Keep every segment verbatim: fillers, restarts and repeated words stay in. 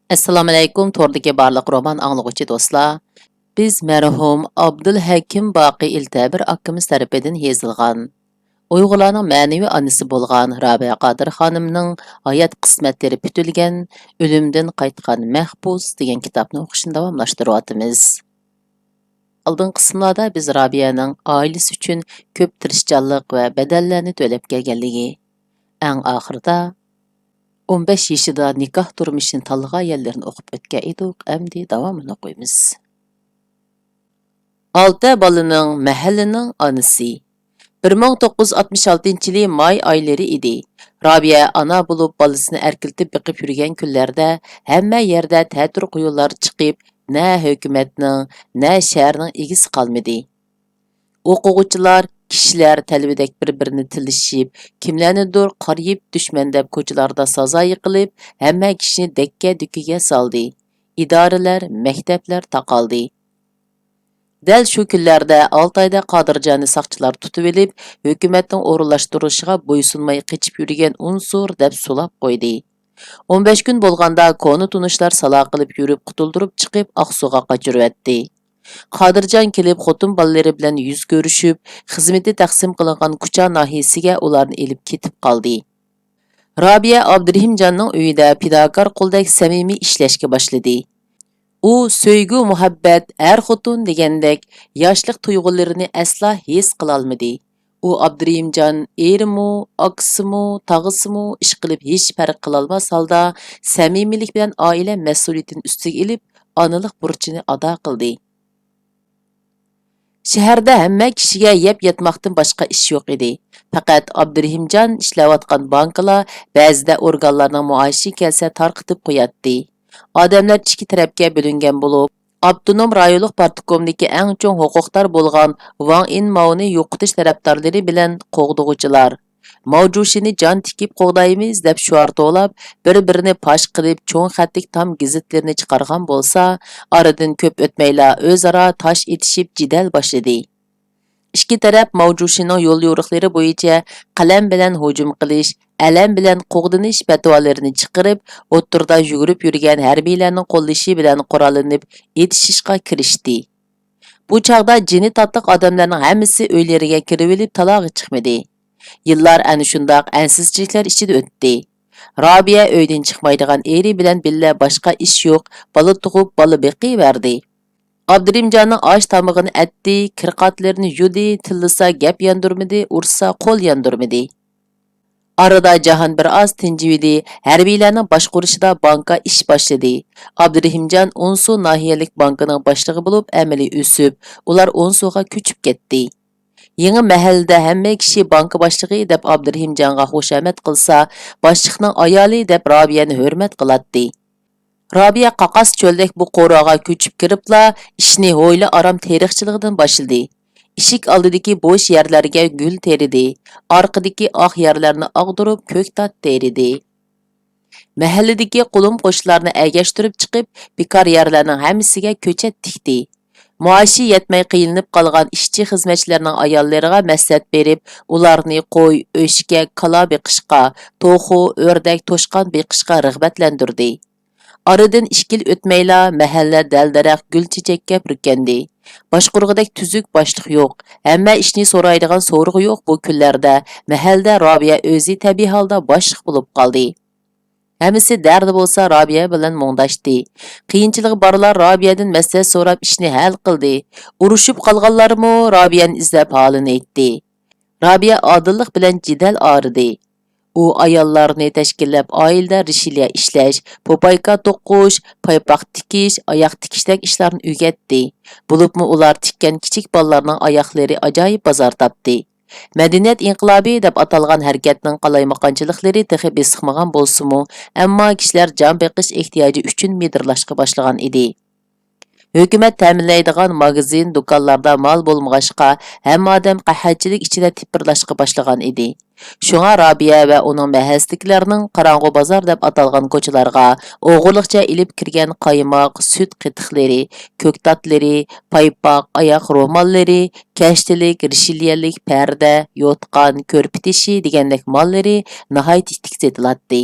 ئەسسالامۇئەلەيكۇم، توردىكى بارلىق رومان ئاڭلىغۇچى دوستلار. بىز مەرھۇم ئابدۇلھەكىم باقى ئىلتەبىر ئاكىمىز تەرىپىدىن يېزىلغان، ئۇيغۇرلارنىڭ مەنىۋى ئانىسى بولغان رابىيە قادىر خانىمنىڭ ھايات قىسمەتلىرى پۈتۈلگەن ئۆلۈمدىن قايتقان مەھبۇس دېگەن كىتابنى ئوقۇشنى داۋاملاشتۇرۇۋاتىمىز. ئالدىنقى قىسىملاردا بىز رابىيەنىڭ ئائىلىسى ئۈچۈن كۆپ تىرىشچانلىق ۋە بەدەللەرنى تۆلەپ كەلگەنلىكى، ئەڭ ئاخىرىدا ئون بەش يېشىدا نىكاھ تۇرمۇشىنى تاللىغان يەرلىرىنى ئوقۇپ ئۆتكەن ئىدۇق، ئەمدى داۋامىنى ئوقۇيمىز. ئالتە بالىنىڭ، مەھەللىنىڭ ئانىسى. بىر مىڭ توققۇز يۈز ئاتمىش ئالتىنچى يىلى ماي ئايلىرى ئىدى. رابىيە ئانا بولۇپ، بالىسىنى ئەركىلىتىپ بېقىپ يۈرگەن كۈنلەردە ھەممە يەردە تەتۈر قۇيۇنلار چىقىپ، نە ھۆكۈمەتنىڭ، نە شەھەرنىڭ ئىگىسى قالمىدى. ئوقۇغۇچىلار، كىشىلەر تەلۋىدەك بىر-بىرىنى تىللىشىپ، كىملەرنىدۇر قارىيىپ دۈشمەن دەپ كوچىلاردا سازا يىقىلىپ، ھەممە كىشىنى دەككە-دۈككىگە سالدى. ئىدارىلەر، مەكتەپلەر تاقالدى. دەل شۇ كۈنلەردە ئالتايدا قادىرجاننى ساقچىلار تۇتۇۋېلىپ، ھۆكۈمەتنىڭ ئورۇنلاشتۇرۇشىغا بويسۇنماي قېچىپ يۈرگەن ئۇنسۇر دەپ سولاپ قويدى. ئون بەش كۈن بولغاندا كونا تونۇشلار سالا قىلىپ يۈرۈپ قۇتۇلدۇرۇپ چىقىپ ئاقسۇغا قاچۇرۇۋەتتى. قادىرجان كېلىپ خوتۇن بالىلىرى بىلەن يۈز كۆرۈشۈپ، خىزمىتى تەقسىم قىلىنغان كۇچا ناھىيەسىگە ئۇلارنى ئېلىپ كېتىپ قالدى. رابىيە ئابدۇرېھىمجاننىڭ ئۆيىدە پىداكار قۇلدەك سەمىمىي ئىشلەشكە باشلىدى. ئۇ سۆيگۈ، مۇھەببەت، ئەر-خوتۇن دېگەندەك ياشلىق تۇيغۇلىرىنى ئەسلا ھېس قىلالمىدى. ئۇ ئابدۇرېھىمجان ئېرىمۇ، ئاكىسىمۇ، تاغىسىمۇ ئىشقىلىپ ھېچ پەرق قىلالماس ھالدا سەمىمىيلىك بىلەن ئائىلە مەسئۇلىيىتىنى ئۈستىگە ئېلىپ، ئانىلىق بۇرچىنى ئادا قىلدى. شەھەردە ھەممە كىشىگە يەپ ياتماقتىن باشقا ئىش يوق ئىدى. پەقەت ئابدۇرېھىمجان ئىشلەۋاتقان بانكىلا بەزىدە ئورگانلارنىڭ مائاشى كەلسە تارقىتىپ قوياتتى. ئادەملەر ئىككى تەرەپكە بۆلۈنگەن بولۇپ، ئاپتونوم رايونلۇق پارتكومدىكى ئەڭ چوڭ ھوقۇقدار بولغان ۋاڭ ئىنماۋنى يوقىتىش تەرەپدارلىرى بىلەن قوغدىغۇچىلار، ماۋجۇشىنى جان تىكىپ قوغدايمىز دەپ شوئار توۋلاپ، بىر-بىرىنى پاش قىلىپ، چوڭ خەتلىك تام گېزىتلىرىنى چىقارغان بولسا، ئارىدىن كۆپ ئۆتمەيلا ئۆزئارا تاش ئېتىشىپ جېدەل باشلىدى. ئىككى تەرەپ ماۋجۇشىنىڭ يوليورۇقلىرى بويىچە قەلەم بىلەن ھۇجۇم قىلىش، ئەلەم بىلەن قوغدىنىش پەتىۋالىرىنى چىقىرىپ، ئوتتۇرىدا يۈگۈرۈپ يۈرگەن ھەربىيلەرنىڭ قوللىشى بىلەن قوراللىنىپ ئېتىشىشقا كىرىشتى. بۇ چاغدا جېنى تاتلىق ئادەملەرنىڭ ھەممىسى ئۆيلىرىگە كىرىۋېلىپ تالاغا چىقمىدى. يىللار ئەنە شۇنداق ئەنسىزچىلىكلەر ئىچىدە ئۆتتى. رابىيە ئۆيدىن چىقمايدىغان ئېرى بىلەن بىللە باشقا ئىش يوق، بالا تۇغۇپ، بالا بېقىۋەردى. ئابدۇرېھىمجاننىڭ ئاش تامىقىنى ئەتتى، كىر-قاتلىرىنى يۇدى، تىللىسا گەپ ياندۇرمىدى، ئۇرسا قول ياندۇرمىدى. ئارىدا جاھان بىر ئاز تىنجىۋىدى، ھەربىيلەرنىڭ باشقۇرۇشىدا بانكا ئىش باشلىدى. ئابدۇرېھىمجان ئونسۇ ناھىيەلىك بانكىنىڭ باشلىقى بولۇپ ئەمەلىي ئۆسۈپ، ئۇلار ئونسۇغا كۆچۈپ كەتتى. يېڭى مەھەللىدە ھەممە كىشى بانكا باشلىقى دەپ ئابدۇرېھىمجانغا خۇشامەت قىلسا، باشلىقنىڭ ئايالى دەپ رابىيەنى ھۆرمەت قىلاتتى. رابىيە قاقاس چۆلدەك بۇ قورۇغا كۆچۈپ كىرىپلا، ئىشنى ھويلا ئارام تېرىقچىلىقىدىن باشلىدى. ئىشىك ئالدىدىكى بوش يەرلەرگە گۈل تېرىدى، ئارقىدىكى ئاق يەرلەرنى ئاغدۇرۇپ، كۆكتات تېرىدى. مەھەللىدىكى قولۇم-قوشنىلارنى ئەگەشتۈرۈپ چىقىپ، بىكار يەرلەرنىڭ ھەممىسىگە كۆچەت تىكتى. مائاشى يەتمەي قىينىلىپ قالغان ئىشچى-خىزمەتچىلەرنىڭ ئاياللىرىغا مەسلىھەت بېرىپ، ئۇلارنى قوي، ئۆشكە، كالا بېقىشقا، توخۇ، ئۆردەك، توشقان بېقىشقا رىغبەتلەندۈردى. ئارىدىن ئىككى يىل ئۆتمەيلا، مەھەللە دەل-دەرەخ گۈل-چېچەككە پۈركەندى. باشقۇرغۇدەك تۈزۈك باشلىق يوق، ھەممە ئىشنى سورايدىغان سورىغۇ يوق بۇ كۈنلەردە مەھەللىدە رابىيە ئۆزى تەبىئىي ھالدا باشلىق بولۇپ قالدى. ھەممىسى دەردى بولسا رابىيە بىلەن مۇڭداشتى. قىيىنچىلىقى بارلار رابىيەدىن مەسلىھەت سوراپ ئىشنى ھەل قىلدى. ئۇرۇشۇپ قالغانلارمۇ رابىيەنى ئىزدەپ ھالىنى ئېيتتى. رابىيە ئادىللىق بىلەن جېدەل ئارىدى. ئۇ ئاياللارنى تەشكىللەپ، ئائىلىدە رىشىليە ئىشلەش، پوپايكا توقۇش، پايپاق تىكىش، ئاياغ تىكىشتەك ئىشلارنى ئۆگەتتى. بولۇپمۇ ئۇلار تىككەن كىچىك بالىلارنىڭ ئاياغلىرى ئاجايىپ بازار تاپتى. مەدەنىيەت ئىنقىلابى دەپ ئاتالغان ھەرىكەتنىڭ قالايمىقانچىلىقلىرى تېخى بېسىقمىغان بولسىمۇ، ئەمما كىشىلەر جان بېقىش ئېھتىياجى ئۈچۈن مىدىرلاشقا باشلىغان ئىدى. ھۆكۈمەت تەمىنلەيدىغان ماگىزىن، دۇكانلاردا مال بولمىغاچقا، ھەممە ئادەم قەھەتچىلىك ئىچىدە تىپىرلاشقا باشلىغان ئىدى. شۇڭا رابىيە ۋە ئۇنىڭ مەھەللىسىدىكىلەرنىڭ قاراڭغۇ بازار دەپ ئاتالغان كوچىلارغا ئوغرىلىقچە ئېلىپ كىرگەن قايماق، سۈت قېتىقلىرى، كۆكتاتلىرى، پايپاق، ئاياغ روماللىرى، كەشتىلىك، رىشىليەلىك پەردە، يوتقان، كۆرپە تېشى دېگەندەك ماللىرى ناھايىتى تىك سېتىلاتتى.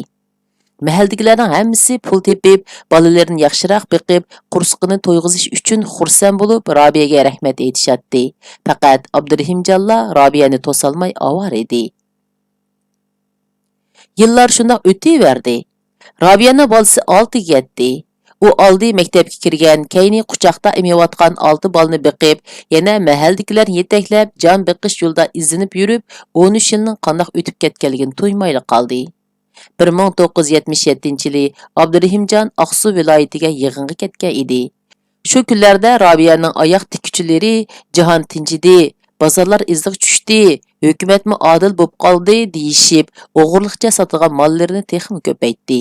مەھەللىدىكىلەرنىڭ ھەممىسى پۇل تېپىپ، بالىلىرىنى ياخشىراق بېقىپ، قورسىقىنى تويغۇزۇش ئۈچۈن خۇرسەن بولۇپ، رابىيەگە رەھمەت ئېيتىشاتتى. پەقەت ئابدۇرېھىمجانلا رابىيەنى توسالماي ئاۋارە ئىدى. يىللار شۇنداق ئۆتۈۋەردى. رابىيەنىڭ بالىسى ئالتىگە يەتتى. ئۇ ئالدى مەكتەپكە كىرگەن، كەينى قۇچاقتا ئېمىۋاتقان ئالتە بالىنى بېقىپ، يەنە مەھەللىدىكىلەرنى يېتەكلەپ، جان بېقىش يولىدا ئىزدىنىپ يۈرۈپ، ئون ئۈچ يىلنىڭ قانداق ئۆتۈپ كەتكەنلىكىنى تۇيمايلا قالدى. بىر مىڭ توققۇز يۈز يەتمىش يەتتىنچى يىلى ئابدۇرېھىمجان ئاقسۇ ۋىلايىتىگە يىغىنغا كەتكەن ئىدى. شۇ كۈنلەردە رابىيەنىڭ ئاياق تىككۈچىلىرى «جاھان تىنچىدى، بازارلار ئىزىغا چۈشتى، ھۆكۈمەتمۇ ئادىل بولۇپ قالدى» دېيىشىپ، ئوغرىلىقچە ساتىدىغان ماللىرىنى تېخىمۇ كۆپەيتتى.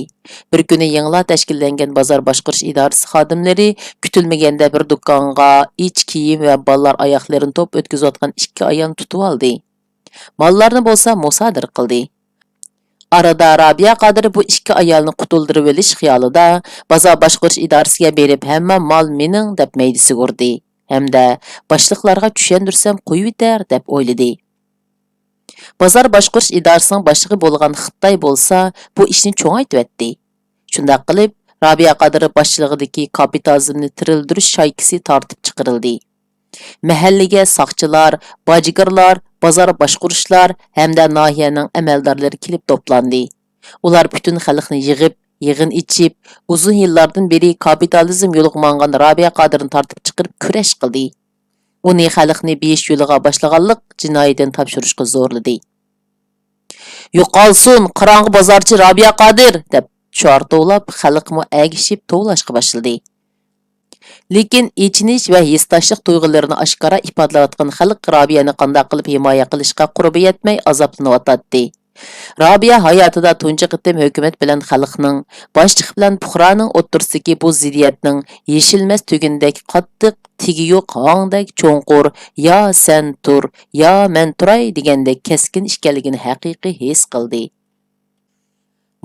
بىر كۈنى يېڭىلا تەشكىللەنگەن بازار باشقۇرۇش ئىدارىسى خادىملىرى كۈتۈلمىگەندە بىر دۇكانغا ئىچ كىيىم ۋە بالىلار ئاياغلىرىنى توپ ئۆتكۈزۈۋاتقان ئىككى ئايالنى تۇتۇۋالدى. ماللارنى بولسا مۇسادىرە قىلدى. ئارىدا رابىيە قادىر بۇ ئىككى ئايالنى قۇتۇلدۇرۇۋېلىش خىيالىدا بازار باشقۇرۇش ئىدارىسىگە بېرىپ، «ھەممە مال مېنىڭ» دەپ مەيدىسىگە ئۇردى ھەمدە «باشلىقلارغا چۈشەندۈرسەم قويۇۋېتەر» دەپ ئويلىدى. بازار باشقۇرۇش ئىدارىسىنىڭ باشلىقى بولغان خىتاي بولسا بۇ ئىشنى چوڭايتىۋەتتى. شۇنداق قىلىپ، رابىيە قادىر باشچىلىقىدىكى كاپىتالىزمنى تىرىلدۈرۈش شايكىسى تارتىپ چىقىرىلدى. مەھەللىگە ساقچىلار، باجگىرلار، بازار باشقۇرۇشلار ھەمدە ناھىيەنىڭ ئەمەلدارلىرى كېلىپ توپلاندى. ئۇلار پۈتۈن خەلقنى يىغىپ، يىغىن ئېچىپ، ئۇزۇن يىللاردىن بېرى كاپىتالىزم يولىغا ماڭغان رابىيە قادىرنى تارتىپ چىقىرىپ كۈرەش قىلدى. ئۇنى خەلقنى بېيىش يولىغا باشلىغانلىق جىنايىتىنى تاپشۇرۇشقا زورلىدى. «يوقالسۇن، قاراڭغۇ بازارچى رابىيە قادىر!» دەپ شوئار توۋلاپ، خەلقمۇ ئەگىشىپ توۋلاشقا باشلىدى. لېكىن ئېچىنىش ۋە ھېسداشلىق تۇيغۇلىرىنى ئاشكارا ئىپادىلەۋاتقان خەلق رابىيەنى قانداق قىلىپ ھىمايە قىلىشقا قۇربى يەتمەي ئازابلىنىۋاتاتتى. رابىيە ھاياتىدا تۇنجى قېتىم ھۆكۈمەت بىلەن خەلقنىڭ، باشلىق بىلەن پۇقرانىڭ ئوتتۇرىسىدىكى بۇ زىددىيەتنىڭ يېشىلمەس تۈگۈندەك قاتتىق، تېگى يوق ھاڭدەك چوڭقۇر، «يا سەن تۇر، يا مەن تۇراي» دېگەندەك كەسكىن ئىكەنلىكىنى ھەقىقىي ھېس قىلدى.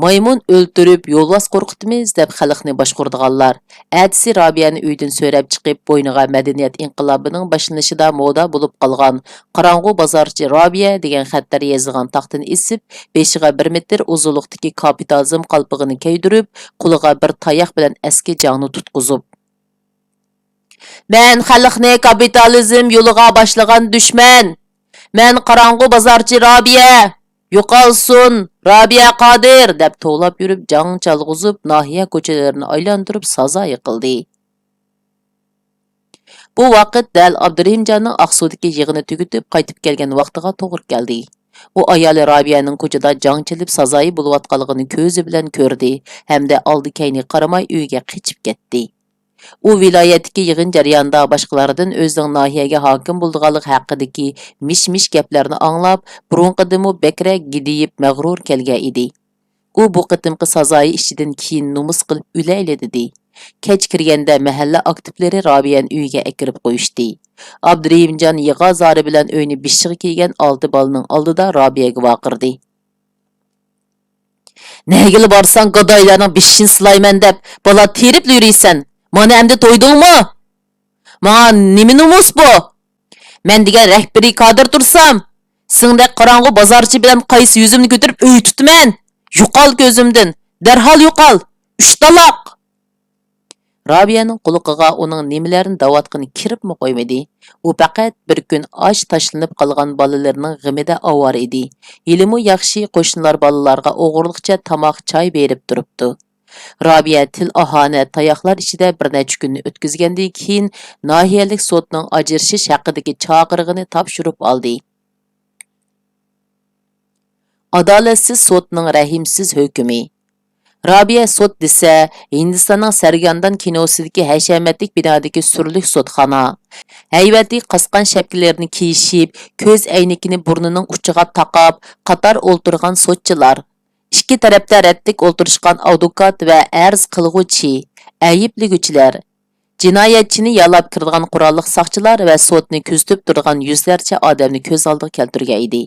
مايمۇن ئۆلتۈرۈپ، يولۋاس قورقۇتىمىز دەپ خەلقنى باشقۇرىدىغانلار، ئەتىسى رابىيەنى ئۆيدىن سۆرەپ چىقىپ، بوينىغا مەدەنىيەت ئىنقىلابىنىڭ باشلىنىشىدا مودا بولۇپ قالغان «قاراڭغۇ بازارچى رابىيە» دېگەن خەتلەر يېزىلغان تاختىنى ئېسىپ، بېشىغا بىر مېتىر ئۇزۇنلۇقتىكى كاپىتالىزم قالپىقىنى كىيدۈرۈپ، قولىغا بىر تاياق بىلەن ئەسكى جاڭنى تۇتقۇزۇپ، «مەن خەلقنى كاپىتالىزم يولىغا باشلىغان دۈشمەن! مەن قاراڭغۇ بازارچى رابىيە! يوقالسۇن، رابىيە قادىر!» دەپ توۋلاپ يۈرۈپ، جاڭ چالغۇزۇپ، ناھىيە كوچىلىرىنى ئايلاندۇرۇپ سازايى قىلدى. بۇ ۋاقىت دەل ئابدۇرېھىمجاننىڭ ئاقسۇدىكى يىغىنى تۈگىتىپ قايتىپ كەلگەن ۋاقتىغا توغرا كەلدى. ئۇ ئايالى رابىيەنىڭ كوچىدا جاڭ چېلىپ سازايى بولۇۋاتقانلىقىنى كۆزى بىلەن كۆردى ھەمدە ئالدى كەينىگە قارىماي ئۆيىگە قېچىپ كەتتى. ئۇ ۋىلايەتتىكى يىغىن جەريانىدا باشقىلارىدىن ئۆزىنىڭ ناھىيەگە ھاكىم بولىدىغانلىقى ھەققىدىكى مىش-مىش گەپلەرنى ئاڭلاپ، بۇرۇنقىدىنمۇ بەكرەك گىدىيىپ، مەغرۇر كەلگەن ئىدى. ئۇ بۇ قېتىمقى سازايى ئىچىدىن كېيىن نومۇس قىلىپ ئۆلەيلى دېدى. كەچ كىرگەندە مەھەللە ئاكتىپلىرى رابىيەنى ئۆيىگە ئەكىرىپ قويۇشتى. ئابدۇرېھىمجان يىغا-زارى بىلەن ئۆينى بېشىغا كىيگەن ئالتە بالىنىڭ ئالدىدا رابىيەگە ۋارقىرىدى. «نەگىلا بارساڭ گادايلارنىڭ بېشىنى سىلايمەن دەپ بالا تېرىپلا يۈرىسەن. مانا ئەمدى تويدۇڭمۇ؟ ماڭا نېمە نومۇس بۇ؟ مەن دېگەن رەھبىرىي كادىر تۇرسام، سېنىڭدەك قاراڭغۇ بازارچى بىلەن قايسى يۈزۈمنى كۆتۈرۈپ ئۆي تۇتىمەن؟ يوقال كۆزۈمدىن! دەرھال يوقال! ئۈچ تالاق!» رابىيەنىڭ قۇلىقىغا ئۇنىڭ نېمىلەرنى دەۋاتقىنى كىرىپمۇ قويمىدى. ئۇ پەقەت بىر كۈن ئاچ تاشلىنىپ قالغان بالىلىرىنىڭ غېمىدە ئاۋارە ئىدى. ھېلىمۇ ياخشى، قوشنىلار بالىلارغا ئوغرىلىقچە تاماق، چاي بېرىپ تۇرۇپتۇ. رابىيە تىل ئاھانەت، تاياقلار ئىچىدە بىر نەچچە كۈننى ئۆتكۈزگەندىن كېيىن، ناھىيەلىك سوتنىڭ ئاجرىشىش ھەققىدىكى چاقىرىقىنى تاپشۇرۇپ ئالدى. ئادالەتسىز سوتنىڭ رەھىمسىز ھۆكمى. رابىيە سوت دېسە، ھىندىستاننىڭ سەرگەردان كىنوسىدىكى ھەشەمەتلىك بىنادىكى سۈرلۈك سوتخانا، ھەيۋەتلىك قاسقان شەپكىلىرىنى كىيىشىپ، كۆز ئەينىكىنى بۇرنىنىڭ ئۇچىغا تاقاپ، قاتار ئولتۇرغان سوتچىلار، ئىككى تەرەپتە رەتلىك ئولتۇرۇشقان ئادۋوكات ۋە ئەرز قىلغۇچى، ئەيىبلىگۈچىلەر، جىنايەتچىنى يالاپ كىرىدىغان قوراللىق ساقچىلار ۋە سوتنى كۆزىتىپ تۇرىدىغان يۈزلەرچە ئادەمنى كۆز ئالدىغا كەلتۈرگەن ئىدى.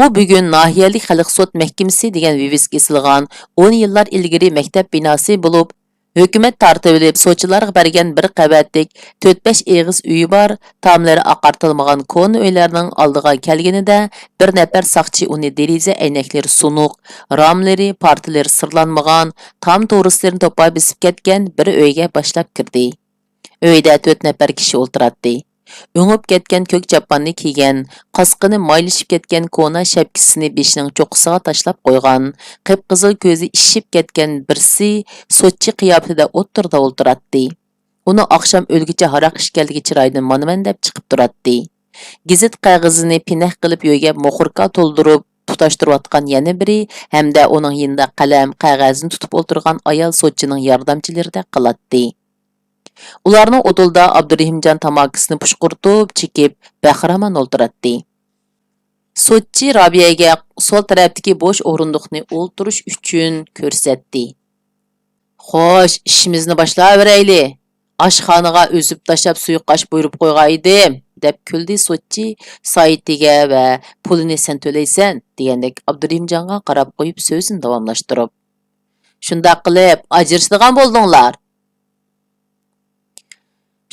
ئۇ بۈگۈن ناھىيەلىك خەلق سوت مەھكىمىسى دېگەن ۋىۋىسكا ئېسىلغان ئون يىللار ئىلگىرى مەكتەپ بىناسى بولۇپ، ھۆكۈمەت تارتىۋېلىپ، سوتچىلارغا بەرگەن بىر قەۋەتلىك تۆت-بەش ئېغىز ئۆيى بار، تاملىرى ئاقارتىلمىغان كونا ئۆيلەرنىڭ ئالدىغا كەلگىنىدە، بىر نەپەر ساقچى ئۇنى دېرىزە ئەينەكلىرى سۇنۇق، راملىرى، پارتىلىرى سىرلانمىغان، تام تورۇسلىرىنى توپا بېسىپ كەتكەن بىر ئۆيگە باشلاپ كىردى. ئۆيدە تۆت نەپەر كىشى ئولتۇراتتى. ئۆڭۈپ كەتكەن كۆك چاپاننى كىيگەن، قاسقىنى مايلىشىپ كەتكەن كونا شەپكىسىنى بېشىنىڭ چوققىسىغا تاشلاپ قويغان، قىپقىزىل كۆزى ئىششىپ كەتكەن بىرسى سوتچى قىياپىتىدە ئوتتۇرىدا ئولتۇراتتى. ئۇنىڭ ئاخشام ئۆلگۈچە ھاراق ئىچكەنلىكى چىرايىدىن مانا مەن دەپ چىقىپ تۇراتتى. گېزىت قەغىزىنى پىنەك قىلىپ يۆگەپ، موخوركا تولدۇرۇپ تۇتاشتۇرۇۋاتقان يەنە بىرى ھەمدە ئۇنىڭ يېنىدا قەلەم، قەغەزنى تۇتۇپ ئولتۇرغان ئايال سوتچىنىڭ ياردەمچىلىرىدەك قىلاتتى. ئۇلارنىڭ ئۇدۇلىدا ئابدۇرېھىمجان تاماكىسىنى پۇشقۇرتۇپ چېكىپ، بەخىرامان ئولتۇراتتى. سوتچى رابىيەگە سول تەرەپتىكى بوش ئورۇندۇقنى ئولتۇرۇش ئۈچۈن كۆرسەتتى. «خوش، ئىشىمىزنى باشلاۋېرەيلى. ئاشخانىغا ئۈزۈپ تاشلاپ سۇيۇقئاش بۇيرۇپ قويغان ئىدىم»، دەپ كۈلدى سوتچى سائىتىگە ۋە «پۇلىنى سەن تۆلەيسەن» دېگەندەك ئابدۇرېھىمجانغا قاراپ قويۇپ سۆزىنى داۋاملاشتۇرۇپ. «شۇنداق قىلىپ ئاجرىشىدىغان بولدۇڭلار.»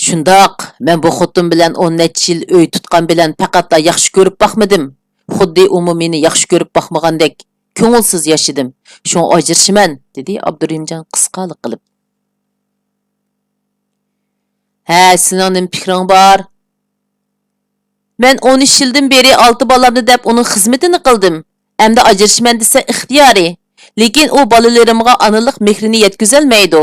«شۇنداق، مەن بۇ خوتۇن بىلەن ئون نەچچە يىل ئۆي تۇتقان بىلەن پەقەتلا ياخشى كۆرۈپ باقمىدىم. خۇددى ئۇمۇ مېنى ياخشى كۆرۈپ باقمىغاندەك كۆڭۈلسىز ياشىدىم. شۇڭا ئاجرىشىمەن»، دېدى ئابدۇرېھىمجان قىسقالىق قىلىپ. «ھە، سېنىڭ نېمە پىكرىڭ بار؟» «مەن ئون ئۈچ يىلدىن بېرى ئالتە بالامنى دەپ ئۇنىڭ خىزمىتىنى قىلدىم. ئەمدى ئاجرىشىمەن دېسە ئىختىيارى. لېكىن ئۇ بالىلىرىمغا ئانىلىق مېھرىنى يەتكۈزەلمەيدۇ.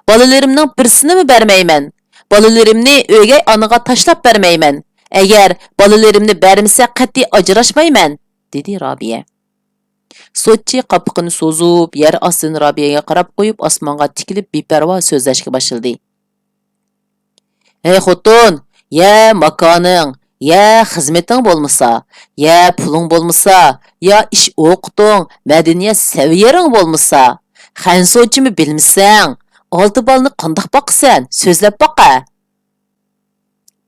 بالىلىرىمنىڭ بىرسىنىمۇ بەرمەيمەن. بالىلىرىمنى ئۆگەي ئانىغا تاشلاپ بەرمەيمەن. ئەگەر بالىلىرىمنى بەرمىسە قەتئىي ئاجراشمايمەن»، دېدى رابىيە. سوتچى قاپىقىنى سوزۇپ، يەر ئاستىدىن رابىيەگە قاراپ قويۇپ، ئاسمانغا تىكىلىپ بىپەرۋا سۆزلەشكە باشلىدى. «ھەي خوتۇن، يا ماكانىڭ، يا خىزمىتىڭ بولمىسا، يا پۇلۇڭ بولمىسا، يا ئىش ئوقىتىڭ، مەدەنىيەت سەۋىيەڭ بولمىسا، خەنزۇچىمۇ بىلمىسەڭ، ئالتە بالىنى قانداق باقىسەن؟ سۆزلەپ باقە.»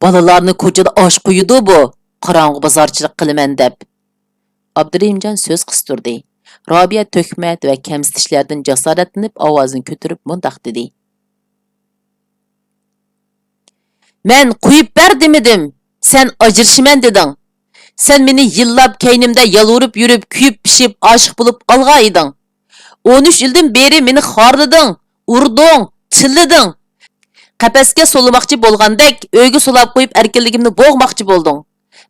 «بالىلارنى كوچىدا ئاچ قويىدۇ بۇ، قاراڭغۇ بازارچىلىق قىلىمەن دەپ.» ئابدۇرېھىمجان سۆز قىستۇردى. رابىيە تۆھمەت ۋە كەمسىتىشلەردىن جاسارەتلىنىپ ئاۋازىنى كۆتۈرۈپ مۇنداق دېدى. «مەن قويۇپ بەر دېمىدىم، سەن ئاجرىشىمەن دېدىڭ. سەن مېنى يىللاپ كەينىمدە يالۋۇرۇپ يۈرۈپ، كۆيۈپ پىشىپ ئاشىق بولۇپ ئالغان ئىدىڭ. ئون ئۈچ يىلدىن بېرى مېنى خارلىدىڭ، ئۇردۇڭ، چىللىدىڭ. قەپەسكە سولىماقچى بولغاندەك ئۆيگە سولاپ قويۇپ ئەركىنلىكىمنى بوغماقچى بولدۇڭ.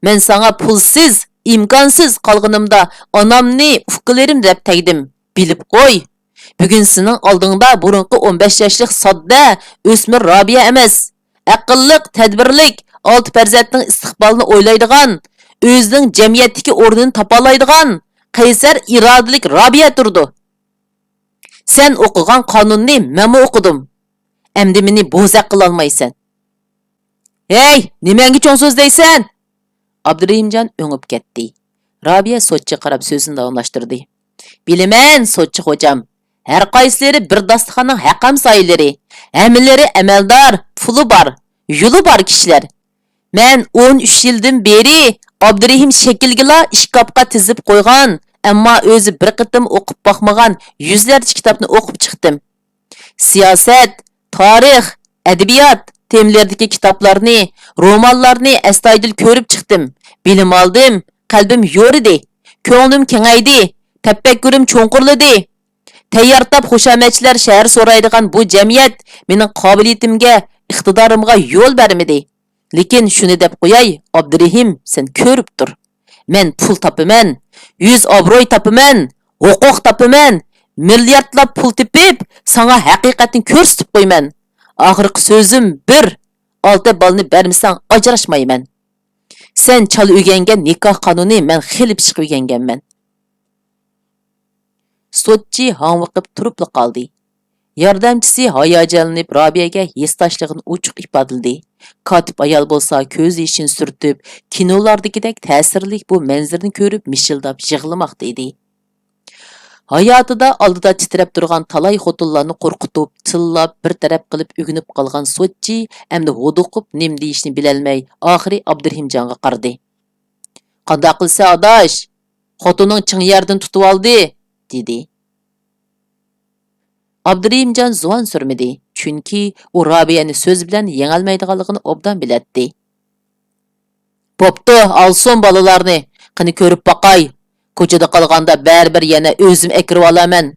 مەن ساڭا پۇلسىز، ئىمكانسىز قالغىنىمدا ئانامنى، ئۇكىلىرىمنى دەپ تەگدىم. بىلىپ قوي، بۈگۈن سېنىڭ ئالدىڭدا بۇرۇنقى ئون بەش ياشلىق ساددا ئۆسمۈر رابىيە ئەمەس، ئەقىللىق، تەدبىرلىك، ئالتە پەرزەنتنىڭ ئىستىقبالىنى ئويلايدىغان، ئۆزىنىڭ جەمئىيەتتىكى ئورنىنى تاپالايدىغان قەيسەر ئىرادىلىك رابىيە تۇرىدۇ. سەن ئوقۇغان قانۇننى مەنمۇ ئوقۇدۇم. ئەمدى مېنى بوزەك قىلالمايسەن.» «ھەي، نېمەڭگە چوڭ سۆزلەيسەن؟» ئابدۇرېھىمجان ئۆڭۈپ كەتتى. رابىيە سوتچىغا قاراپ سۆزىنى داۋاملاشتۇردى. «بىلىمەن، سوتچى خوجام. ھەر قايسىلىرى بىر داستىخاننىڭ ھەق ھەمسايىلىرى. ھەممىلىرى ئەمەلدار، پۇلى بار، يولى بار كىشىلەر. مەن ئون ئۈچ يىلدىن بېرى ئابدۇرېھىم شەكىلگىلا ئىشكاپقا تىزىپ قويغان، ئەمما ئۆزى بىر قېتىم ئوقۇپ باقمىغان يۈزلەرچە كىتابنى ئوقۇپ چىقتىم. سىياسەت، تارىخ، ئەدەبىيات تېمىلىرىدىكى كىتابلارنى، رومانلارنى ئەستايىدىل كۆرۈپ چىقتىم. بىلىم ئالدىم، قەلبىم يورىدى، كۆڭلۈم كېڭەيدى، تەپەككۇرۇم چوڭقۇرلىدى. تەييار تاپ خۇشامەتچىلەر شەھەر سورايدىغان بۇ جەمئىيەت مېنىڭ قابىلىيىتىمگە، ئىقتىدارىمغا يول بەرمىدى. لېكىن شۇنى دەپ قوياي، ئابدۇرېھىم، سەن كۆرۈپ تۇر. مەن پۇل تاپىمەن، يۈز ئابروي تاپىمەن، ھوقۇق تاپىمەن، مىلياردلاپ پۇل تېپىپ، ساڭا ھەقىقەتنى كۆرسىتىپ قويىمەن. ئاخىرقى سۆزۈم بىر، ئالتە بالىنى بەرمىسەڭ ئاجراشمايمەن. سەن چالا ئۆگەنگەن نىكاھ قانۇنى، مەن خېلى پىششىق ئۆگەنگەنمەن.» سوتچى ھاڭۋېقىپ تۇرۇپلا قالدى. ياردەمچىسى ھاياجانلىنىپ رابىيەگە ھېسداشلىقىنى ئوچۇق ئىپادىلىدى. كاتىپ ئايال بولسا كۆز يېشىنى سۈرتۈپ، كىنولاردىكىدەك تەسىرلىك بۇ مەنزىرىنى كۆرۈپ مىشىلداپ يىغلىماقتا ئىدى. ھاياتىدا ئالدىدا تىترەپ تۇرغان تالاي خوتۇنلارنى قورقۇتۇپ، تىللاپ، بىر تەرەپ قىلىپ ئۆگىنىپ قالغان سوتچى ئەمدى ھودۇقۇپ نېمە دېيىشنى بىلەلمەي، ئاخىرى ئابدۇرېھىمجانغا قارىدى. «قانداق قىلىسەن، ئاداش؟ خوتۇنۇڭ چىڭ يەردىن تۇتۇۋالدى»، دېدى. ئابدۇرېھىمجان زۇۋان سۈرمىدى، چۈنكى ئۇ رابىيەنى سۆز بىلەن يېڭەلمەيدىغانلىقىنى ئوبدان بىلەتتى. بوپتۇ، ئالسۇن بالىلارنى، قېنى كۆرۈپ باقاي، كوچىدا قالغاندا بەرىبىر يەنە ئۆزۈم ئەكىرىۋالارمەن،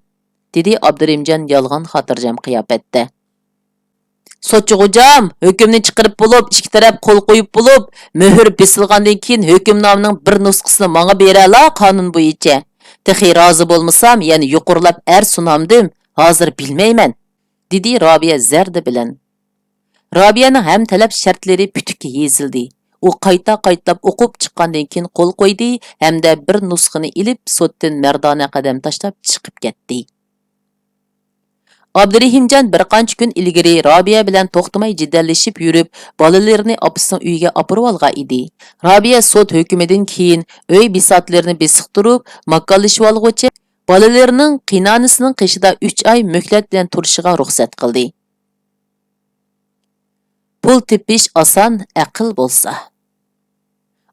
دېدى ئابدۇرېھىمجان يالغان خاتىرجەم قىياپەتتە. سوتچى غوجام، ھۆكۈمنى چىقىرىپ بولۇپ، ئىككى تەرەپ قول قويۇپ بولۇپ، مۆھۈر بېسىلغاندىن كېيىن ھۆكۈمنامىنىڭ بىر نۇسخىسىنى ماڭا بېرەلا قانۇن بويىچە. تېخى رازى بولمىسام، يەنە يۇقىرىلاپ ئەرز سۇنامدىم، ھازىر بىلمەيمەن، دېدى رابىيە زەردە بىلەن. رابىيەنىڭ ھەمتەلەپ شەرتلىرى پۈتۈككە يېزىلدى. ئۇ قايتا-قايتىلاپ ئوقۇپ چىققاندىن كېيىن قول قويدى ھەمدە بىر نۇسخىنى ئېلىپ، سوتتىن مەردانە قەدەم تاشلاپ چىقىپ كەتتى. ئابدۇرېھىمجان بىر قانچە كۈن ئىلگىرى رابىيە بىلەن توختىماي جېدەللىشىپ يۈرۈپ، بالىلىرىنى ئاپىسىنىڭ ئۆيىگە ئاپىرىۋالغان ئىدى. رابىيە سوت ھۆكمىدىن كېيىن ئۆي بىساتلىرىنى بېسىقتۇرۇپ، ماكانلىشىۋالغۇچە، بالىلىرىنىڭ قېينانىسىنىڭ قېشىدا ئۈچ ئاي مۆھلەت بىلەن تۇرۇشىغا رۇخسەت قىلدى. پۇل تېپىش ئاسان، ئەقىل بولسا.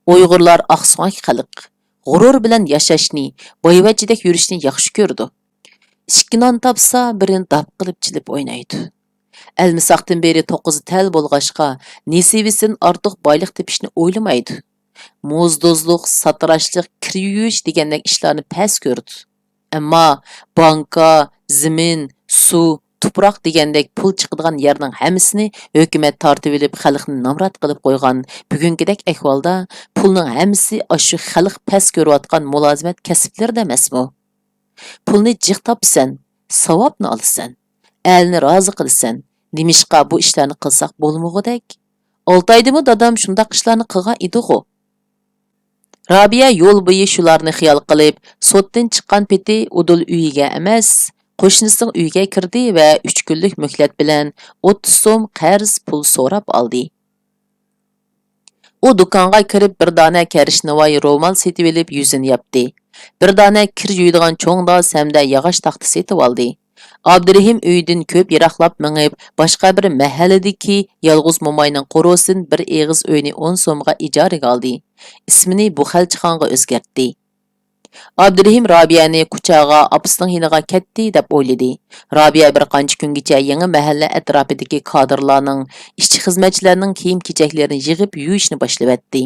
ئۇيغۇرلار ئاقسۆڭەك خەلق، غۇرۇر بىلەن ياشاشنى، بايۋەچچىدەك يۈرۈشنى ياخشى كۆرىدۇ. ئىككى نان تاپسا، بىرىنى داپ قىلىپ چېلىپ ئوينايدۇ. ئەلمىساقتىن بېرى توققۇزى تەل بولغاچقا، نېسىۋىسىدىن ئارتۇق بايلىق تېپىشنى ئويلىمايدۇ. موزدوزلۇق، ساتىراشلىق، كىر يۇيۇش دېگەندەك ئىشلارنى پەس كۆرىدۇ. ئەمما بانكا، زېمىن، سۇ، تۇپراق دېگەندەك پۇل چىقىدىغان يەرنىڭ ھەممىسىنى ھۆكۈمەت تارتىۋېلىپ، خەلقنى نامرات قىلىپ قويغان بۈگۈنكىدەك ئەھۋالدا، پۇلنىڭ ھەممىسى ئاشۇ خەلق پەس كۆرۈۋاتقان مۇلازىمەت كەسىپلىرىدە ئەمەسمۇ؟ پۇلنى جىق تاپىسەن، ساۋابنى ئالىسەن، ئەلنى رازى قىلىسەن. نېمىشقا بۇ ئىشلارنى قىلساق بولمىغۇدەك؟ ئالتايدىمۇ دادام شۇنداق ئىشلارنى قىلغان ئىدىغۇ؟ رابىيە يول بويى شۇلارنى خىيال قىلىپ، سوتتىن چىققان پېتى ئۇدۇل ئۆيىگە ئەمەس، قوشنىسىنىڭ ئۆيىگە كىردى ۋە ئۈچ كۈنلۈك مۆھلەت بىلەن ئوتتۇز سوم قەرز پۇل سوراپ ئالدى. ئۇ دۇكانغا كىرىپ، بىر دانە كەرشنىۋاي رومال سېتىۋېلىپ، يۈزىنى ياپتى. بىر دانە كىر يۇيىدىغان چوڭ داس ھەمدە ياغاچ تاختا سېتىۋالدى. ئابدۇرېھىم ئۆيىدىن كۆپ يىراقلاپ مېڭىپ، باشقا بىر مەھەللىدىكى يالغۇز موماينىڭ قورۇسىدىن بىر ئېغىز ئۆينى ئون سومغا ئىجارىگە ئالدى. ئىسمىنى بۇخەلچىخانغا ئۆزگەرتتى. ئابدۇرېھىم رابىيەنى كۇچاغا ئاپىسىنىڭ يېنىغا كەتتى دەپ ئويلىدى. رابىيە بىر قانچە كۈنگىچە يېڭى مەھەللە ئەتراپىدىكى كادىرلارنىڭ، ئىشچى-خىزمەتچىلەرنىڭ كىيىم-كېچەكلىرىنى يىغىپ يۇيۇشنى باشلىۋەتتى.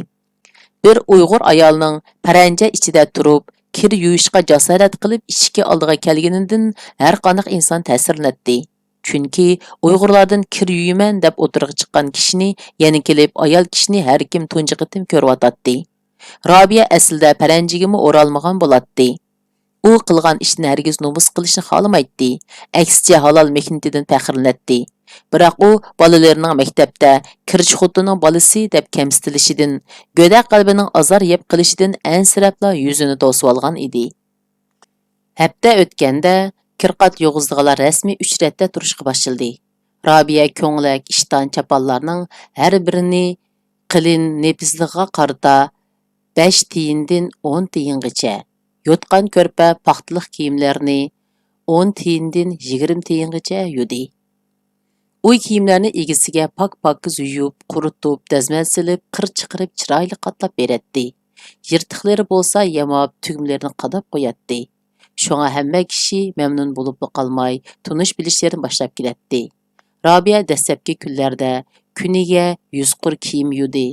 بىر ئۇيغۇر ئايالنىڭ پەرەنجە ئىچىدە تۇرۇپ، كىر يۇيۇشقا جاسارەت قىلىپ ئىشىكى ئالدىغا كەلگىنىدىن ھەرقانداق ئىنسان تەسىرلىنەتتى. چۈنكى ئۇيغۇرلاردىن كىر يۇيىمەن دەپ ئوتتۇرىغا چىققان كىشىنى يەنە كېلىپ ئايال كىشىنى ھەركىم تۇنجى قېتىم كۆرۈۋاتاتتى. رابىيە ئەسلىدە پەرەنجىگىمۇ ئورالمىغان بولاتتى. ئۇ قىلغان ئىشتىن ھەرگىز نومۇس قىلىشنى خالىمايتتى. ئەكسىچە ھالال مېھنىتىدىن پەخىرلىنەتتى. بىراق ئۇ بالىلىرىنىڭ مەكتەپتە كىرچى خوتۇننىڭ بالىسى دەپ كەمسىتىلىشىدىن، گۆدەك قەلبىنىڭ ئازار يەپ قېلىشىدىن ئەنسىرەپلا يۈزىنى توسۇۋالغان ئىدى. ھەپتە ئۆتكەندە، كىرقات يۇغۇزىدىغانلار رەسمىي ئۆچرەتتە تۇرۇشقا باشلىدى. رابىيە كۆڭلەك، ئىشتان، چاپانلارنىڭ ھەر بىرىنى قېلىن نېپىزلىقىغا قارىتا بەش تىيىندىن ئون تىيىنغىچە، يوتقان-كۆرپە، پاختىلىق كىيىملەرنى ئون تىيىندىن يىگىرمە تىيىنغىچە يۇدى. ئۇ كىيىملەرنى ئىگىسىگە پاك-پاكىز يۇيۇپ، قۇرۇتۇپ، دەزمەل سېلىپ، قىر چىقىرىپ، چىرايلىق قاتلاپ بېرەتتى. يىرتىقلىرى بولسا ياماپ، تۈگمىلىرىنى قاداپ قوياتتى. شۇڭا ھەممە كىشى مەمنۇن بولۇپلا قالماي، تونۇش-بىلىشلىرىنى باشلاپ كېلەتتى. رابىيە دەسلەپكى كۈنلەردە كۈنىگە يۈز قۇر كىيىم يۇدى،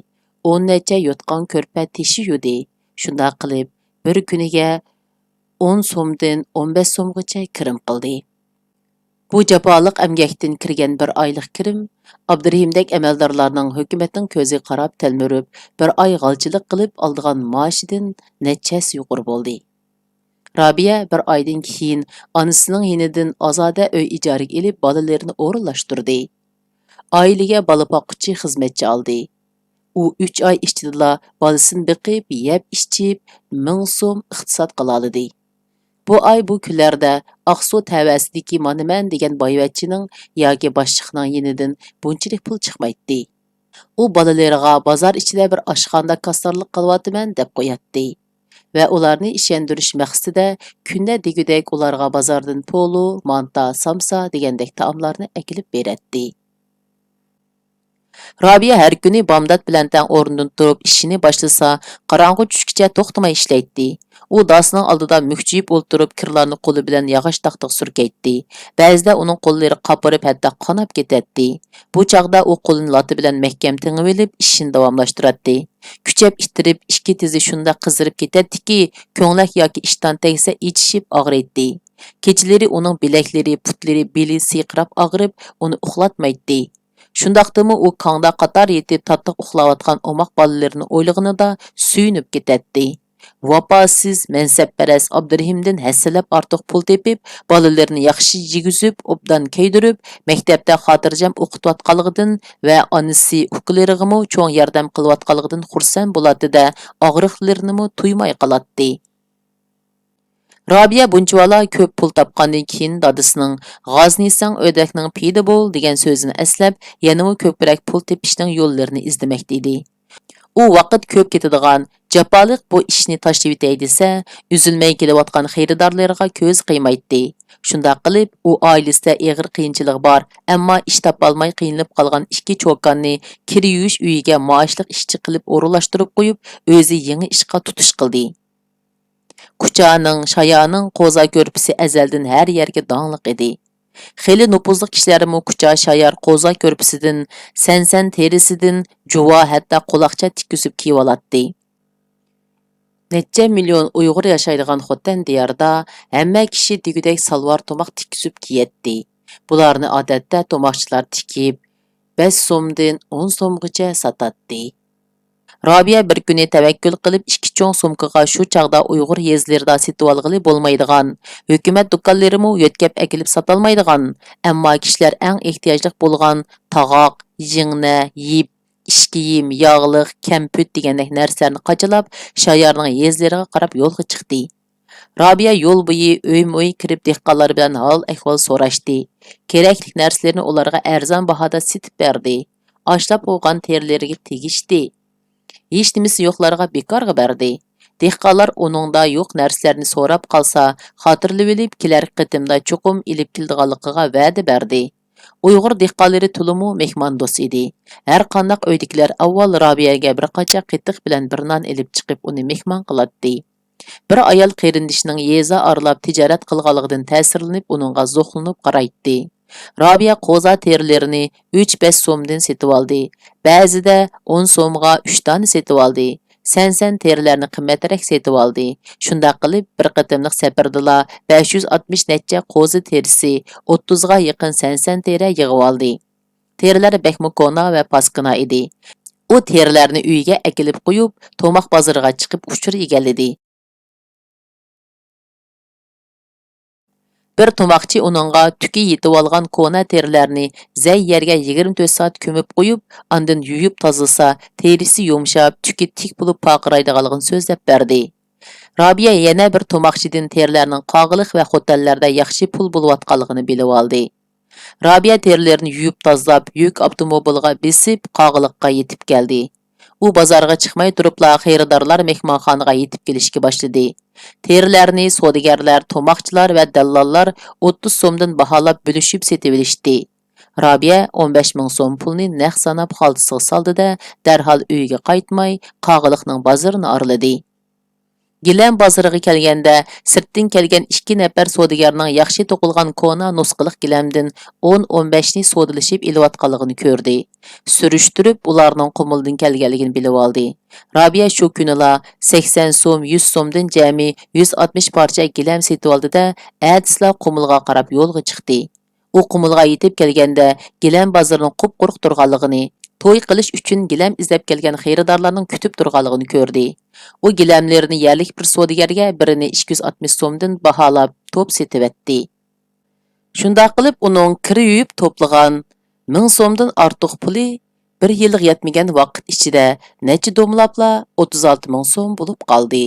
ئون نەچچە يوتقان-كۆرپە تېشى يۇدى. شۇنداق قىلىپ، بىر كۈنىگە ئون سومدىن ئون بەش سومغىچە كىرىم قىلدى. بۇ جاپالىق ئەمگەكتىن كىرگەن بىر ئايلىق كىرىم ئابدۇرېھىمدەك ئەمەلدارلارنىڭ ھۆكۈمەتنىڭ كۆزىگە قاراپ تەلمۈرۈپ، بىر ئاي غالچىلىق قىلىپ ئالىدىغان مائاشىدىن نەچچە ھەسسە يۇقىرى بولدى. رابىيە بىر ئايدىن كېيىن ئانىسىنىڭ يېنىدىن ئازادە ئۆي ئىجارىگە ئېلىپ، بالىلىرىنى ئورۇنلاشتۇردى. ئائىلىگە بالا باققۇچى خىزمەتچى ئالدى. ئۇ ئۈچ ئاي ئىچىدىلا بالىسىنى بېقىپ، يەپ-ئىچىپ، مىڭ سوم ئىقتىساد قىلالىدى. بۇ ئاي، بۇ كۈنلەردە ئاقسۇ تەۋەسىدىكى مانا مەن دېگەن بايۋەچچىنىڭ ياكى باشلىقنىڭ يېنىدىن بۇنچىلىك پۇل چىقمايتتى. ئۇ بالىلىرىغا بازار ئىچىدە بىر ئاشخانىدا كاسسارلىق قىلىۋاتىمەن دەپ قوياتتى ۋە ئۇلارنى ئىشەندۈرۈش مەقسىتىدە كۈندە دېگۈدەك ئۇلارغا بازاردىن پولۇ، مانتا، سامسا دېگەندەك تائاملارنى ئەكېلىپ بېرەتتى. رابىيە ھەر كۈنى بامدات بىلەن تەڭ ئورنىدىن تۇرۇپ ئىشىنى باشلىسا، قاراڭغۇ چۈشكىچە توختىماي ئىشلەيتتى. ئۇ داسنىڭ ئالدىدا مۈكچىيىپ ئولتۇرۇپ، كىرلارنى قولى بىلەن ياغاچ تاختىغا سۈركەيتتى. بەزىدە ئۇنىڭ قوللىرى قاپىرىپ، ھەتتا قاناپ كېتەتتى. بۇ چاغدا ئۇ قولىنى لاتا بىلەن مەھكەم تېڭىۋېلىپ، ئىشىنى داۋاملاشتۇراتتى. كۈچەپ ئىتتىرىپ، ئىككى تىزى شۇنداق قىزىرىپ كېتەتتىكى، كۆڭلەك ياكى ئىشتان تەگسە ئېچىشىپ ئاغرىيتتى. كېچىلىرى ئۇنىڭ بىلەكلىرى، پۇتلىرى، بېلى سىرقىراپ ئاغرىپ، ئۇنى ئۇخلاتمايتتى. شۇنداقتىمۇ ئۇ كاڭدا قاتار يېتىپ تاتلىق ئۇخلاۋاتقان ئوماق بالىلىرىنى ئويلىغىنىدا سۆيۈنۈپ كېتەتتى. ۋاپاسىز، مەنسەپپەرەس ئابدۇرېھىمدىن ھەسسىلەپ ئارتۇق پۇل تېپىپ، بالىلىرىنى ياخشى يېگۈزۈپ، ئوبدان كىيدۈرۈپ، مەكتەپتە خاتىرجەم ئوقۇتۇۋاتقانلىقىدىن ۋە ئانىسى، ئۇكىلىرىغىمۇ چوڭ ياردەم قىلىۋاتقانلىقىدىن خۇرسەن بولاتتى-دە، ئاغرىقلىرىنىمۇ تۇيماي قالاتتى. رابىيە بۇنچىۋالا كۆپ پۇل تاپقاندىن كېيىن دادىسىنىڭ «غازنى يېسەڭ، ئۆردەكنىڭ پېيىدە بول» دېگەن سۆزىنى ئەسلەپ، يەنىمۇ كۆپرەك پۇل تېپىشنىڭ يوللىرىنى ئىزدىمەكتە ئىدى. ئۇ ۋاقىت كۆپ كېتىدىغان، جاپالىق بۇ ئىشنى تاشلىۋېتەي دېسە، ئۈزۈلمەي كېلىۋاتقان خېرىدارلىرىغا كۆزى قىيمايتتى. شۇنداق قىلىپ، ئۇ ئائىلىسىدە ئېغىر قىيىنچىلىقى بار، ئەمما ئىش تاپالماي قىينىلىپ قالغان ئىككى چوكاننى كىر يۇيۇش ئۆيىگە مائاشلىق ئىشچى قىلىپ ئورۇنلاشتۇرۇپ قويۇپ، ئۆزى يېڭى ئىشقا تۇتۇش قىلدى. كۇچانىڭ، شايارنىڭ قوزا كۆرپىسى ئەزەلدىن ھەر يەرگە داڭلىق ئىدى. خېلى نوپۇزلۇق كىشىلەرمۇ كۇچا، شايار، قوزا كۆرپىسىدىن سەنسەن تېرىسىدىن جۇۋا، ھەتتا قۇلاقچا تىككۈزۈپ كىيىۋالاتتى. نەچچە مىليون ئۇيغۇر ياشايدىغان خوتەن دىيارىدا ھەممە كىشى دېگۈدەك سالۋار توماق تىككۈزۈپ كىيەتتى. بۇلارنى ئادەتتە توماقچىلار تىكىپ، بەش سومدىن ئون سومغىچە ساتاتتى. رابىيە بىر كۈنى تەۋەككۈل قىلىپ ئىككى چوڭ سومكىغا شۇ چاغدا ئۇيغۇر يېزىلىرىدا سېتىۋالغىلى بولمايدىغان، ھۆكۈمەت دۇكانلىرىمۇ يۆتكەپ ئەكېلىپ ساتالمايدىغان، ئەمما كىشىلەر ئەڭ ئېھتىياجلىق بولغان تاغاق، يىڭنە، يىپ، ئىش كىيىم، ياغلىق، كەمپۈت دېگەندەك نەرسىلەرنى قاچىلاپ، شايارنىڭ يېزىلىرىغا قاراپ يولغا چىقتى. رابىيە يول بويى ئۆيمۇ ئۆي كىرىپ، دېھقانلار بىلەن ھال-ئەھۋال سوراشتى. كېرەكلىك نەرسىلىرىنى ئۇلارغا ئەرزان باھادا سېتىپ بەردى. ئاشلاپ قويغان تېرىلىرىگە تېگىشتى. ھېچنېمىسى يوقلارغا بىكارغا بەردى. دېھقانلار ئۇنىڭدا يوق نەرسىلەرنى سوراپ قالسا، خاتىرىلىۋېلىپ، كېلەر قېتىمدا چوقۇم ئېلىپ كېلىدىغانلىقىغا ۋەدە بەردى. ئۇيغۇر دېھقانلىرى تولىمۇ مېھماندوست ئىدى. ھەرقانداق ئۆيدىكىلەر ئاۋۋال رابىيەگە بىر قاچا قېتىق بىلەن بىر نان ئېلىپ چىقىپ، ئۇنى مېھمان قىلاتتى. بىر ئايال قېرىندىشىنىڭ يېزا ئارىلاپ تىجارەت قىلغانلىقىدىن تەسىرلىنىپ، ئۇنىڭغا زوقلىنىپ قارايتتى. رابىيە قوزا تېرىلىرىنى ئۈچ-بەش سومدىن سېتىۋالدى. بەزىدە ئون سومغا ئۈچ دانە سېتىۋالدى. سەنسەن تېرىلەرنى قىممەترەك سېتىۋالدى. شۇنداق قىلىپ، بىر قېتىملىق سەپىرىدىلا بەش يۈز ئاتمىش نەچچە قوزا تېرىسى، ئوتتۇزغا يېقىن سەنسەن تېرە يىغىۋالدى. تېرىلەر بەكمۇ كونا ۋە پاسكىنا ئىدى. ئۇ تېرىلەرنى ئۆيىگە ئەكېلىپ قويۇپ، توماق بازىرىغا چىقىپ ئۇچۇر ئىگىلىدى. بىر توماقچى ئۇنىڭغا تۈكى يېتىۋالغان كونا تېرىلەرنى زەي يەرگە يىگىرمە تۆت سائەت كۆمۈپ قويۇپ، ئاندىن يۇيۇپ تازىلىسا، تېرىسى يۇمشاپ، تۈكى تىك بولۇپ پارقىرايدىغانلىقىنى سۆزلەپ بەردى. رابىيە يەنە بىر توماقچىدىن تېرىلەرنىڭ قاغىلىق ۋە خوتەنلەردە ياخشى پۇل بولۇۋاتقانلىقىنى بىلىۋالدى. رابىيە تېرىلىرىنى يۇيۇپ تازىلاپ، يۈك ئاپتوموبىلىغا بېسىپ، قاغىلىققا يېتىپ كەلدى. ئۇ بازارغا چىقماي تۇرۇپلا خېرىدارلار مېھمانخانىغا يېتىپ كېلىشكە باشلىدى. تېرىلەرنى سودىگەرلەر، توماقچىلار ۋە دەللاللار ئوتتۇز سومدىن باھالاپ بۆلۈشۈپ سېتىۋېلىشتى. رابىيە ئون بەش مىڭ سوم پۇلنى نەق ساناپ خالتىسىغا سالدى-دە، دەرھال ئۆيىگە قايتماي، قاغىلىقنىڭ بازىرىنى ئارىلىدى. گىلەم بازىرىغا كەلگەندە، سىرتتىن كەلگەن ئىككى نەپەر سودىگەرنىڭ ياخشى توقۇلغان كونا نۇسخىلىق گىلەمدىن ئون، ئون بەشنى سودىلىشىپ ئېلىۋاتقانلىقىنى كۆردى. سۈرۈشتۈرۈپ، ئۇلارنىڭ قۇمۇلدىن كەلگەنلىكىنى بىلىۋالدى. رابىيە شۇ كۈنىلا سەكسەن سوم، يۈز سومدىن جەمئىي يۈز ئاتمىش پارچە گىلەم سېتىۋالدى-دە، ئەتىسىلا قۇمۇلغا قاراپ يولغا چىقتى. ئۇ قۇمۇلغا يېتىپ كەلگەندە، گىلەم بازىرىنىڭ قۇپقۇرۇق تۇرغانلىقىنى، توي قىلىش ئۈچۈن گىلەم ئىزدەپ كەلگەن خېرىدارلارنىڭ كۈتۈپ تۇرغانلىقىنى كۆردى. ئۇ گىلەملىرىنى يەرلىك بىر سودىگەرگە بىرىنى ئىككى يۈز ئاتمىش سومدىن باھالاپ توپ سېتىۋەتتى. شۇنداق قىلىپ، ئۇنىڭ كىر يۇيۇپ توپلىغان مىڭ سومدىن ئارتۇق پۇلى بىر يىلغا يەتمىگەن ۋاقىت ئىچىدە نەچچە دومىلاپلا ئوتتۇز ئالتە مىڭ سوم بولۇپ قالدى.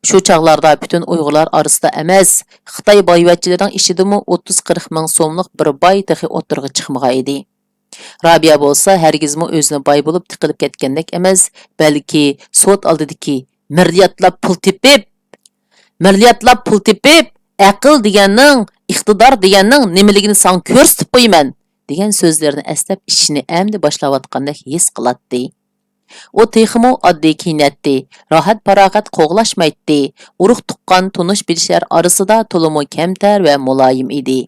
شۇ چاغلاردا پۈتۈن ئۇيغۇرلار ئارىسىدا ئەمەس، خىتاي بايۋەچچىلىرىنىڭ ئىچىدىمۇ ئوتتۇز قىرىق مىڭ سوملۇق بىر باي تېخى ئوتتۇرىغا چىقمىغان ئىدى. رابىيە بولسا ھەرگىزمۇ ئۆزىنى باي بولۇپ تېقىلىپ كەتكەندەك ئەمەس، بەلكى سوت ئالدىدىكى «مىلياردلاپ پۇل تېپىپ، مىلياردلاپ پۇل تېپىپ، ئەقىل دېگەننىڭ، ئىقتىدار دېگەننىڭ نېمىلىكىنى ساڭا كۆرسىتىپ قويىمەن» دېگەن سۆزلىرىنى ئەسلەپ ئىشىنى ئەمدى باشلاۋاتقاندەك ھېس قىلاتتى. ئۇ تېخىمۇ ئاددىي كىيىنەتتى، راھەت-پاراغەت قوغلاشمايتتى، ئۇرۇق-تۇغقان، تونۇش-بىلىشلەر ئارىسىدا تولىمۇ كەمتەر ۋە مۇلايىم ئىدى.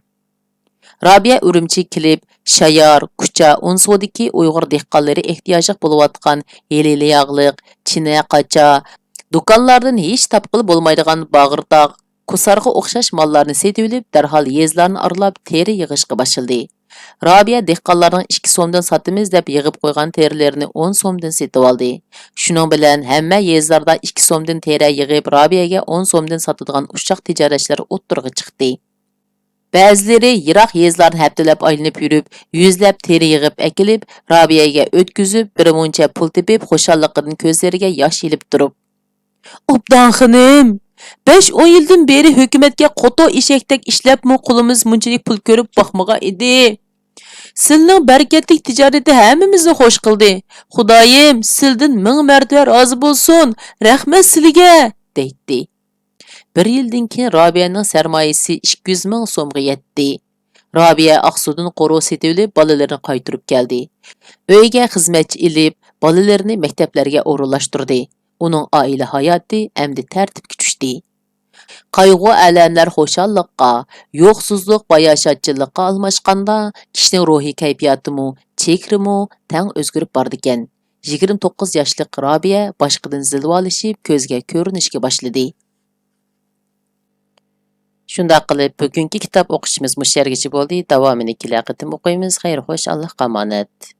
رابىيە ئۈرۈمچىگە كېلىپ، شايار، كۇچا، ئونسۇدىكى ئۇيغۇر دېھقانلىرى ئېھتىياجلىق بولۇۋاتقان ھېلىلى ياغلىق، چىنە، قاچا، دۇكانلاردىن ھېچ تاپقىلى بولمايدىغان باغرىتاق، كوسارغا ئوخشاش ماللارنى سېتىۋېلىپ، دەرھال يېزىلارنى ئارىلاپ تېرە يىغىشقا باشلىدى. رابىيە دېھقانلارنىڭ ئىككى سومدىن ساتىمىز دەپ يىغىپ قويغان تېرىلىرىنى ئون سومدىن سېتىۋالدى. شۇنىڭ بىلەن ھەممە يېزىلاردا ئىككى سومدىن تېرە يىغىپ، رابىيەگە ئون سومدىن ساتىدىغان ئۇششاق تىجارەتچىلەر ئوتتۇرىغا چىقتى. بەزىلىرى يىراق يېزىلارنى ھەپتىلەپ ئايلىنىپ يۈرۈپ، يۈزلەپ تېرە يىغىپ ئەكېلىپ، رابىيەگە ئۆتكۈزۈپ، بىر مۇنچە پۇل تېپىپ، خۇشاللىقىدىن كۆزلىرىگە ياش ئېلىپ تۇرۇپ، «ئوبدان خېنىم، بەش-ئون يىلدىن بېرى ھۆكۈمەتكە قوتۇر ئېشەكتەك ئىشلەپمۇ قولىمىز مۇنچىلىك پۇل كۆرۈپ باقمىغان ئىدى. سىلىنىڭ بەرىكەتلىك تىجارىتى ھەممىمىزنى خوش قىلدى. خۇدايىم سىلىدىن مىڭ مەرتىۋە رازى بولسۇن، رەھمەت سىلىگە!» دەيتتى. بىر يىلدىن كېيىن رابىيەنىڭ سەرمايىسى ئىككى يۈز مىڭ سومغا يەتتى. رابىيە ئاقسۇدىن قورۇ سېتىۋېلىپ، بالىلىرىنى قايتۇرۇپ كەلدى. ئۆيىگە خىزمەتچى ئېلىپ، بالىلىرىنى مەكتەپلەرگە ئورۇنلاشتۇردى. ئۇنىڭ ئائىلە ھاياتى ئەمدى تەرتىپكە چۈشتى. قايغۇ-ئەلەملەر خۇشاللىققا، يوقسۇزلۇق باياشاتچىلىققا ئالماشقاندا، كىشىنىڭ روھىي كەيپىياتىمۇ، چېھرىمۇ تەڭ ئۆزگىرىپ بارىدىكەن. يىگىرمە توققۇز ياشلىق رابىيە باشقىدىن زىلۋالىشىپ، كۆزگە كۆرۈنۈشكە باشلىدى. شۇنداق قىلىپ، بۈگۈنكى كىتاب ئوقۇشىمىز مۇشۇ يەرگىچە بولدى. داۋامىنى كېلەر قېتىم ئوقۇيمىز. خەير، خوش، ئاللاھقا ئامانەت.